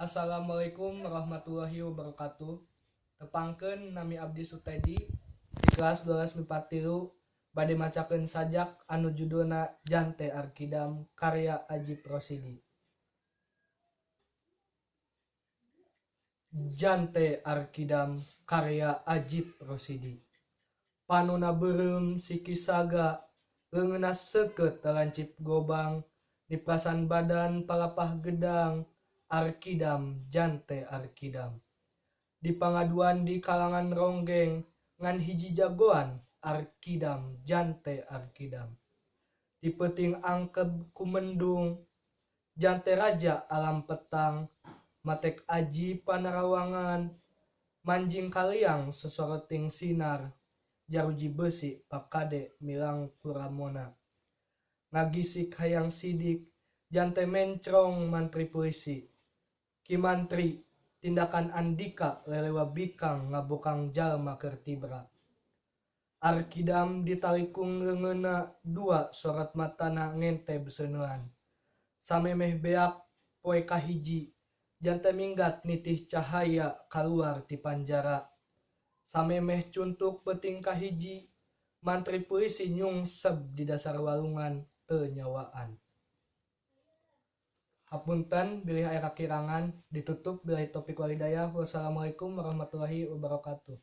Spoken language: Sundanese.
Assalamualaikum warahmatullahi wabarakatuh. Tepangkeun nami abdi Sutedi di kelas 12 MIPA 3 bade macakeun sajak anu judulna Jante Arkidam karya Ajip Rosidi. Jante Arkidam karya Ajip Rosidi. Panona beureum siki saga, leungeunna seukeut talancip gobang, diprasan badan palapah gedang, Arkidam jante Arkidam. Di pangaduan di kalangan ronggeng, ngan hiji jagoan, Arkidam jante Arkidam. Di peuting angkeb ku mendung, jante raja alam petang, matek aji panarawangan, manjing kaliang sosoroting sinar, jaruji beusi pakade milang kuramona. Ngagisik hayang sidik, jante mencrong mantri puisi. Ki Mantri, tindakan Andika lelewa bikang ngabokang jalma keur tibra. Arkidam ditalikung leungeunna dua sorot matana ngenteb seuneuan. Samemeh beak poe kahiji, jante minggat nitih cahaya kaluar ti panjara. Samemeh cuntuk peuting kahiji, mantri puisi nyungsep di dasar walungan teu nyawaan. Hapunten bilih aya kakirangan, ditutup billahi taufik wal hidayah. Wassalamualaikum warahmatullahi wabarakatuh.